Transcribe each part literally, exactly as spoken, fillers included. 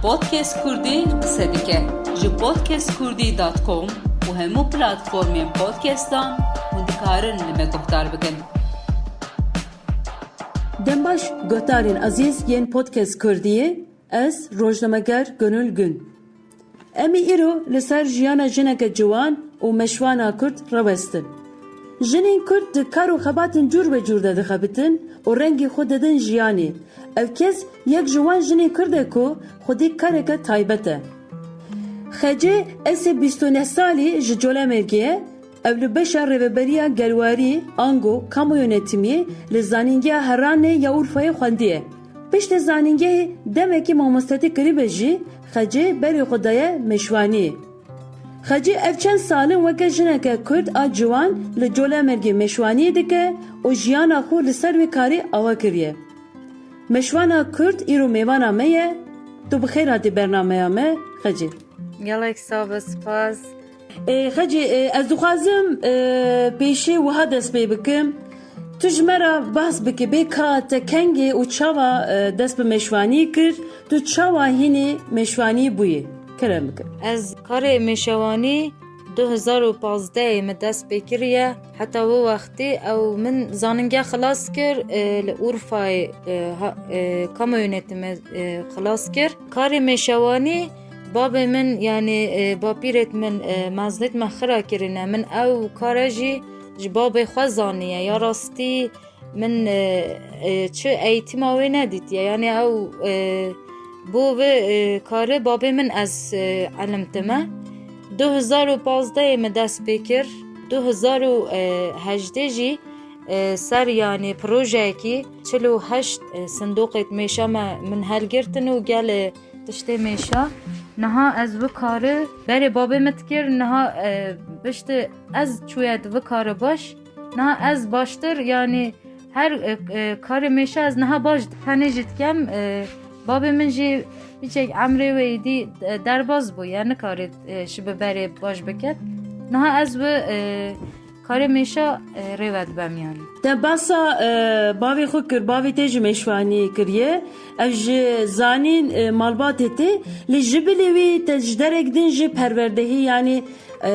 Podcast Kurdî qise dike. Ji podcast kurdî dot com û hemû platformên podcastan hûn dikarin li me guhdar bikin. Dem baş guhdarên ezîz yên Podcast Kurdiyê, ez rojnameger Gönül Gün. Em ê îro li ser jiyana jineke ciwan û meşwana Kurd rawestin. Jinên Kurd di kar û xebatên cûr be cûr de dixebitin û rengê xwe didin jiyanê. Ev kes yek ji wan jinên Kurd e ku xwedî kareke taybet e. Xecê Esê bîst û neh salî ji Colemêrgê ye. Ew li beşa rêveberiya gelwarî, ango kamu yönetimiyê li Zanîngeha Heranê ya Urfayê xwendiye. Piştî zanîngehê demekî mamostetî kiribe jî, Xecê berê xwe daye meşwaniyê. Xecê ev çend sal in weke jineke Kurd a ciwan li Colemêrgê meşwaniyê dike û jiyana xwe li ser wê karê awa kiriye. Meşwana Kurd îro mêvana me ye. Tu bi xêr hatî bernameya me, Xecê. Gelek sax be, spas. Ê, Xecê, ê, ez dixwazim, ê, pêşê wiha dest pê bikim. Tu ji me re behs bike, bê ka te kengê û çawa, ê, dest bi meşwanî kir, tu çawa hînî meşwanî bûyî? Kerem bike. Ez karê mêşewanî du hezar û pazdehê min dest pê kiriye. Heta wî wextî ew min zanînge xilas kir, e, li Urfayê, e, ha-, e, kamu yönetimi, e, xilas kir. Karê mêşewanî babê min, yanî, e, bapîrêt min, e, mezinêt me xira kirine. Min ew kare jî ji babê xwe zaniye. Ya rastî min, e, e, çi eğîtima wê nedîtiye. Yanî ew, e, bo vê, e, karê babê min ez, e, elimtime. Du hezar û pazdehê min dest pê kir. Du hezar û hejdê jî, e, ser, yanî, projeyekî çil û heşt, e, sindoqêt mêşa me min helgirtin û gelê tiştê mêşa. Niha ez vî karî berê babê min dikir, niha, e, piştî ez çûye di vî karî baş. Niha ez baştir, yanî, her, e, e, karê mêşa ez niha baş tenê jî dikem. E, babê min jî piçek emrê wê êdî, e, derbas bûye, nikarê, e, ji bi berê baş biket. Niha ez bi, e, karê mêşa, e, rêve dibem, yanî. Te behsa, e, bavê xwe kir, bavê te jî mêşvanî kiriye. Ev ji zanîn, e, malbatê te, lê ji bilî wî te ji derek din jî perwerdehî, yanî, e,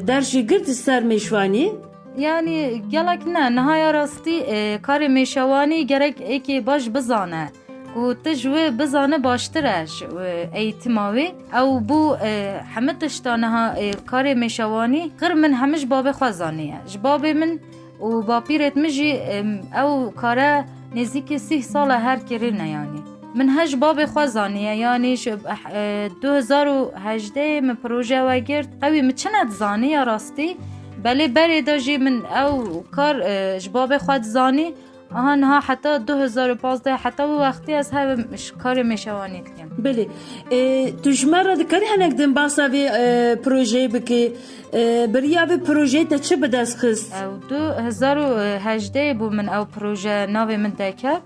der jî girt ser mêşvanî? Yanî gelek ne, niha ya rastî, e, karê mêşewanî gerek êkê baş bizane. Ku tu ji wê bizane baştir e ji, e, eğîtima wê. Ew bû, e, hemî tişta niha, e, karê mêşewanî xir min hemî ji babê xwe zaniye. Ji babê min û bapîrêt min jî, e, ew kare nêzîkî sîh sal e her kirine, yanî. Min he ji babê xwe zaniye, yanî ji, e, du hezar û hejdeh min proje vegirt. Qewî min çi nedizanî ya rastî. Belê berê de jî min ew kar, e, ji babê xwe dizanî. Aha niha heta du hezar û pazdeh, heta wî wextî ez hev ji karê mêşewanî dikim. Belê. E, tu ji me re dikarî hinek din behsa vê, e, projeyê bikî? E, bi riya vê projeyê te çi bi dest xist? Ew du hezar û hejdeh bû min ew proje navê min derket.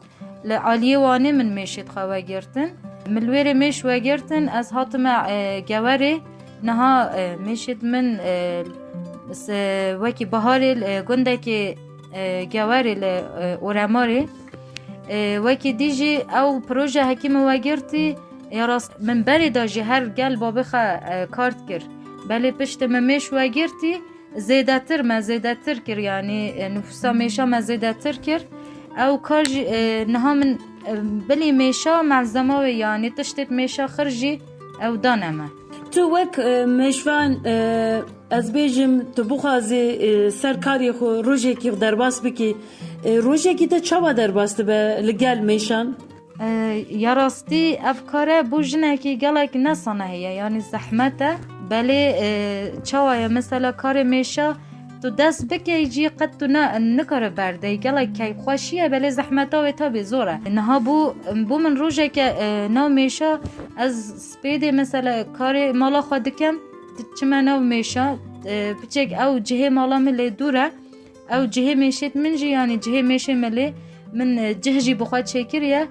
Li aliyê Wanê min mêşêt xwe vegirtin. Min li wêrê mêş vegirtin, ez hatime, e, Gewerê. Niha, e, mêşêt min, e, se-, wekî biharê li, e, gundekê, e, Gewerê li, e, Oremarê. E, wekî dî jî ew proje hekî min vegirtî, ya rast min berê de jî her gel babê xwe, e, kar dikir. Belê piştî min mêş vegirtî, zêdetir me zêdetir kir, yanî, e, nifûsa mêşa me zêdetir kir. Ew kar jî, e, niha min, e, bilî mêşa, malzema wê, yanî tiştêt mêşa xir jî ew dane me. Tu wek, e, mêşvan, e, ez bêjim, tu bixwazî, e, ser karê xwe rojekî derbas bikî, e, rojekî te çawa derbas dibe li gel mêşan? E, ya rastî ev kare bo jinekî gelek ne sanehî ye, yanî zehmet e. Belê, e, çawa ye, mesela karê mêşa tu dest bikey jî qet tu ne, nikare berdey. Gelek keyfxweşî ye, belê zehmeta wê tabi zor e. Niha bo, bo min rojeke, e, nav mêşa ez spêdê mesela karê mala xwe dikem, diçime nav mêşa, e, piçek ew cihê mala min lê dûr e. Ew cihê mêşêt min jî, yanî cihê mêşê me lê min, e, cih jî bi xwe çêkiriye.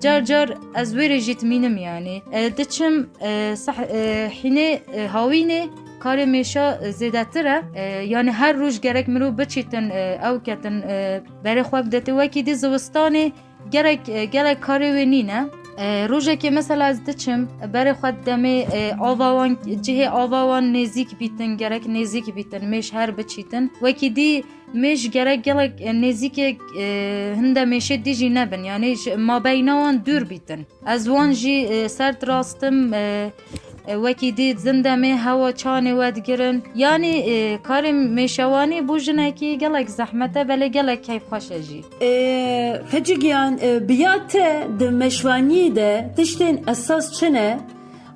Car car ez wêrê jî dimînim, yanî. E, diçim, e, seh-, e, hînê, e, hawînê karê mêşa, e, zêdetir e. E, yanî her roj gerek mirov biçîtin, e, ew ketin, e, berê xwe bidetê. Wekî dî zivistanê gerek, e, gelek karê wê nîne. E, rojekê mesela ez diçim, berê xwe demê, e, ava wan, cihê ava wan nêzîk bîtin, gerek nêzîk bîtin, mêş her biçîtin. Wekî dî mêş gerek gelek, e, nêzîkê, e, hinde mêşê dî jî nebin, yanî ji mabeyna wan dûr bîtin. Ez wan jî, e, ser dirastim, e, e, wekî dî zindemê hewa çanê we digirin. Yanî, e, karê mêşewanî bo jinekî gelek zehmet e, belê gelek keyfxweş e jî. E, Xecî Giyan, e, bi ya te di meşwaniyê de tiştên esas çi ne?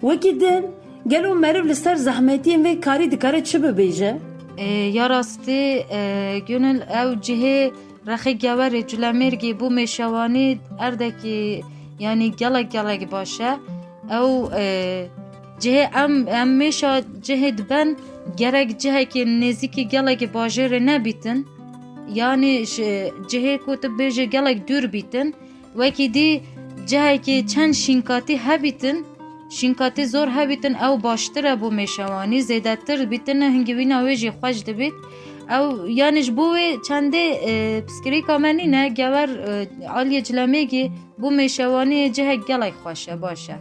Wekî din, gelo meriv li ser zehmetiyên vê karî dikare çi bibêje? E, ya rastî, e, Gönül, ew cihê rexê gewerê Culemêrgê bo mêşewanî erdekî, yanî gelek gelek baş e. Ew, e, cihê em, em mêşa cihê diben, gerek cihekê nêzîkî gelekî bajêrê nebîtin. Yanî ji cihê ku tu bêjî gelek dûr bîtin. Wekî dî cihekê çend şînkatî hebîtin, şînkatî zor hebîtin, ew baştir e bo mêşewanî, zêdetir bîtine, hingivîna wê jî xweş dibît. Ew, yanî ji bo wê çendê, e, piskirîka me nîne, gewer, e, aliyê Cilemêgî bo mêşewaniyê cihek gelek xweş e, baş e.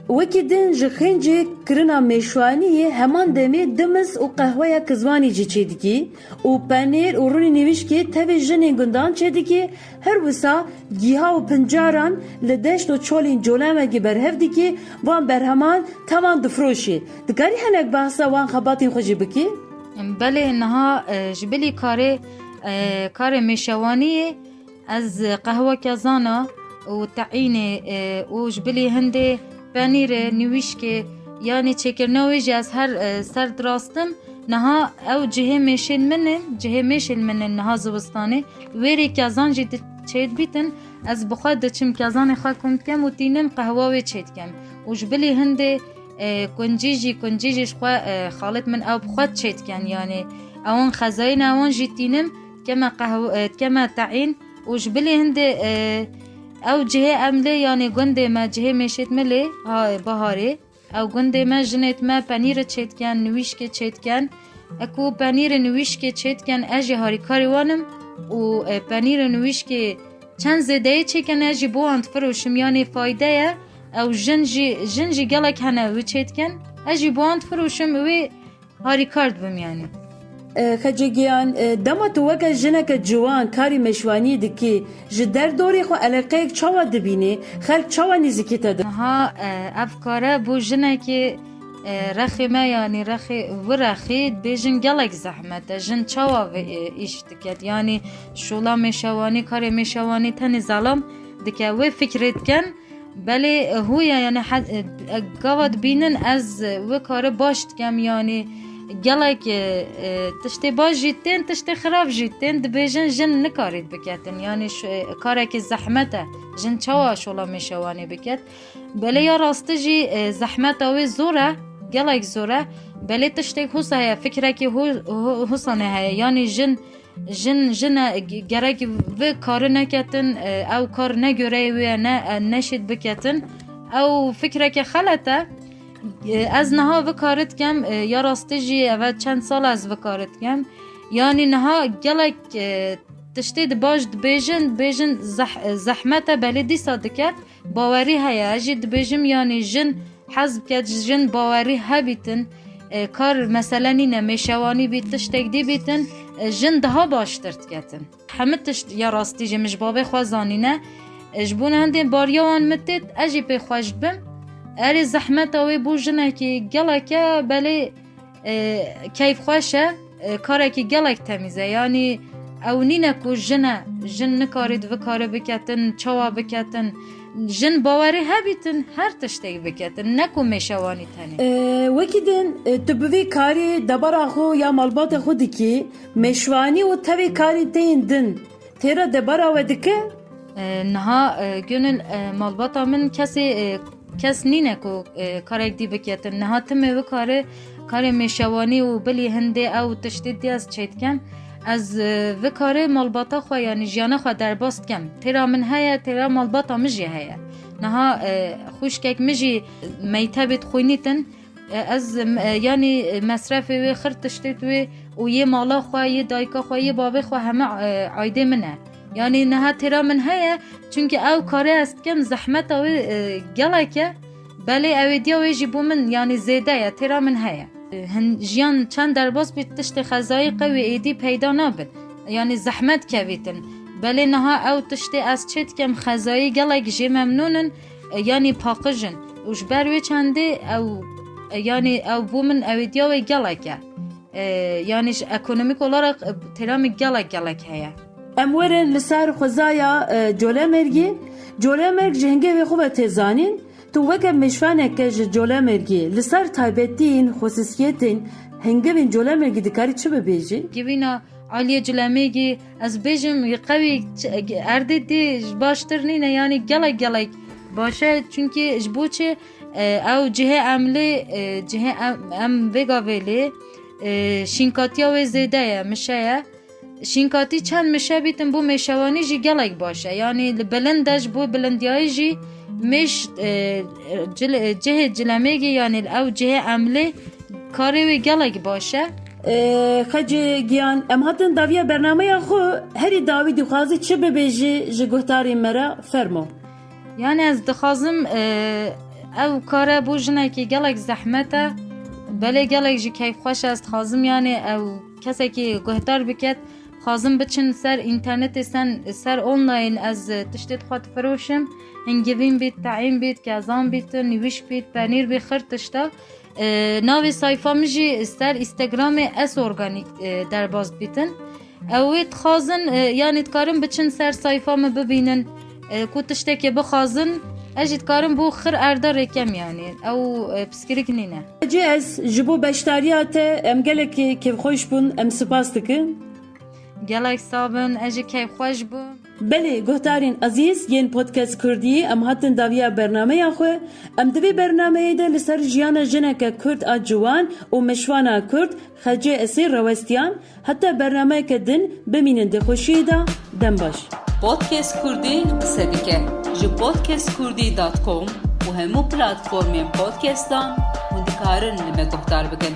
Wekî din ji xêncê kirina mêşwaniyê heman demê dimiz û qehweya kizwanî jî çêdikî û penêr û rûnê nîvişkê tevê jinên gundan çêdikî, her wisa gîha û pincaran li deşt û çolên Colemegê berhev dikî, van berheman tevan difiroşî. Dikarî hinek behsa wan xebatên xwe jî bikî? Belê, niha, e, ji bilî karê, e, karê mêşewaniyê, ez qehweke zana û teînê, e, û ji bilî hindê penîrê, nîwîşkê, yanî çêkirina wê jî ez her, e, ser dirastim. Niha ew cihê mêşên min in, cihê mêşên min in niha zivistanê. Wêrê kezan jî di-, çêdibîtin, ez bi xwe diçim kezanê xwe kom dikem û tînim qehwa wê çêdikem. Û ji bilî hindê, e, kuncî jî, kuncî jî ji xwe, e, xalit min ew bi xwe çêdiken, yanî ewan xezayî ne, ewan jî tînim, dikeme qehw-, e, dikeme teîn. Û ji bilî hindê, e, ew cihê em lê, yanî gundê me, cihê mêşêt me lê, ha, baharê. Ew gundê me, jinêt me penîrê çêdiken, nûîşkê çêdiken. Eko penîrê nûîşkê çêdiken, ez jî harîkarê wan im û, e, penîrê nûîşkê çend zêdeyê çêken, ez jî bo wan difiroşim, yanî fayde ye. Ew jin jî, jin jî gelek hene wê çêdiken. Ez jî bo wan difiroşim, wê harîkar dibim, yanî. E, Xecê Giyan, e, dema tu weke jineke ciwan karî mêşwaniyê dikî, ji derdorê xwe eleqeyek çawa dibînî? Xelk çawa nêzîkî te dibin? Niha, e, ev kare bo jinekê, e, rexê me, yanî rexê, wî rexî dibêjin gelek zehmet e. Jin çawa vê, e, îş diket? Yanî şola mêşewanî, karê mêşewanî tenê zelam dike. Wê fikirê dikin. Belê, e, hû ye, yanî he-, e, e, gava dibînin ez, e, wê karê baş dikem, yanî gelek, e, e, tiştê baş jî tên, tiştê xirab jî tên, dibêjin jin nikarît biketin, yanî ş-, e, karekî zehmet e, jin çawa şola mêşewanê biket. Belê ya rastî jî, e, zehmeta wê zor e, gelek zor e. Belê tiştêk husa heye, fikrekî hu-, hu-, husanê heye, yanî jin Jin, jin e, ge-, gerek vê karê neketin, e, ew kar ne goreyê wê ye, ne, e, neşêt biketin. Ew fikreke xelet e. E, ez niha vê karê dikem, e, ya rastî jî eve çend sal ez vê karê dikem. Yanî niha gelek, e, tiştê di baş dibêjin, dibêjin zeh-, e, zehmet e, belê dîsa diket. Bawerî heye. Ez jî dibêjim, yanî jin hez biket, jin bawerî hebîtin, e, kar mesele nîne, mêşewanî bît, tiştek dî bîtin, e, jin daha baştir diketin. Hemî tişt ya rastî jî min ji babê xwe zanîne. E, ji bo hindê bariya wan min têt, ez jî pê xweş dibim. Erê zehmeta wê bo jinekî gelek e, belê e, keyfxweş e, e, karekî gelek temîz e. Yanî ew nîne ku jin e, jin nikarît vê karê biketin, çawa biketin. Jin bawerî hebîtin, her tiştek biketin, ne ku mêşewanî tenê. E, wekî din, e, tu bi vê karî debara xwe ya malbata xwe dikî, mêşwanî û tevê karên tên din têra debara we dike? E, niha, e, Gönül, e, malbata min kesê, e, kes nîne ku, e, karek dî biketin. Niha timê wê karê, karê mêşewanî û bilî hindê ew tiştê dî ez çêdikem. Ez, e, vê karê malbata xwe, yanî jiyana xwe derbas dikem. Têra min heye, têra malbata min jî heye. Niha, e, xwişkek min jî mektebê dixwînîtin. E, ez, e, yanî, e, mesrefê wê, xir tiştê wê û yê mala xwe, yê dayika xwe, yê babê xwe heme, e, aydê min e. Yanî niha têra min heye, çunke ew karê ez dikim zehmeta wê, e, gelek e. Belê ew êdiya wê jî bo min, yanî zêde ye, têra min heye. E, hin, jiyan çend derbas bî, tiştê xezayî qewî êdî peyda nabin. Yanî zehmet kevîtin. Belê niha ew tiştê ez çê dikim xezayî gelek jê memnûn in, e, yanî paqij in. Û ji ber wê çendê ew, e, yanî ew bo min ew êdiya wê gelek e. E, yanî ji ekonomîk olarak, e, têra min gelek gelek heye. Em werin li ser xwezaya, e, Colemêrgê. Colemêrg ji hingê wê xwe ve tê zanîn. Tu weke mêşvaneke ji Colemêrgê li ser taybetiyên, xusûsiyetên hingivên Colemêrgê dikarî çi bibêjî? Givîna Aliyê Colemêrgê ez bêjim, qewî ç-, erdê dê ji baştir nîne, yanî gelek gelek baş e, çunkî ji bo çi, e, ew cihê emlê, e, cihê em, em vêga vê lê, e, şînkatiya wê zêde ye, mişe ye. Şînkatî çend mişe bîtin bo mêşewanî jî gelek baş e. Yanî li bilind e, ji bo bilindiyayî jî mêş, e, cil-, cihê Colemêrgê, yanî li ew cihê emlê karê wê gelek baş e. E, Xecê Giyan, em hatin dawiya bernameya xwe, herî dawî dixwazî çi bibêjî ji guhdarên me re, fermo. Yanî ez dixwazim, e, ew kare bo jinekê gelek zehmet e. Belê gelek jî keyfxweş e, ez dixwazim yanî ew kesekî guhdar biket. Dixwazim biçin ser înternetê, sen, ser online ez tiştê xwe difiroşim. Hingivîn bît, teîn bît, kezan bît, nîwîşk bît, penîr bît, xir tişta. E, navê sayfa min jî ser Instagramê Ez Organik, e, derbas dibîtin. Ew wê dixwazin, e, yanî dikarin biçin ser sayfa min bibînin, e, ku tiştekê bixwazin, ez jî dikarim bo xir erda rêkem, yanî ew, e, pirsgirêk nîne. Hecî, ez ji bo beşdariya te, em gelekî kêfxweş bûn, em spas dikin. Gelek sax bin, ez jî keyfxweş bûm. Belê, guhdarên ezîz yên Podcast Kurdî, em hatin dawiya bernameya xwe. Em di vê bernameyê de li ser jiyana jineke Kurd a ciwan û mişwana Kurd Xecê Esê rewestiyan. Heta bernameyeke din, bimînin di xweşiyê de. Dem baş. Podcast Kurdî qise dike. Ji podcast kurdî dot com û hemû platformên podcastan hûn dikarin li me guhdar bikin.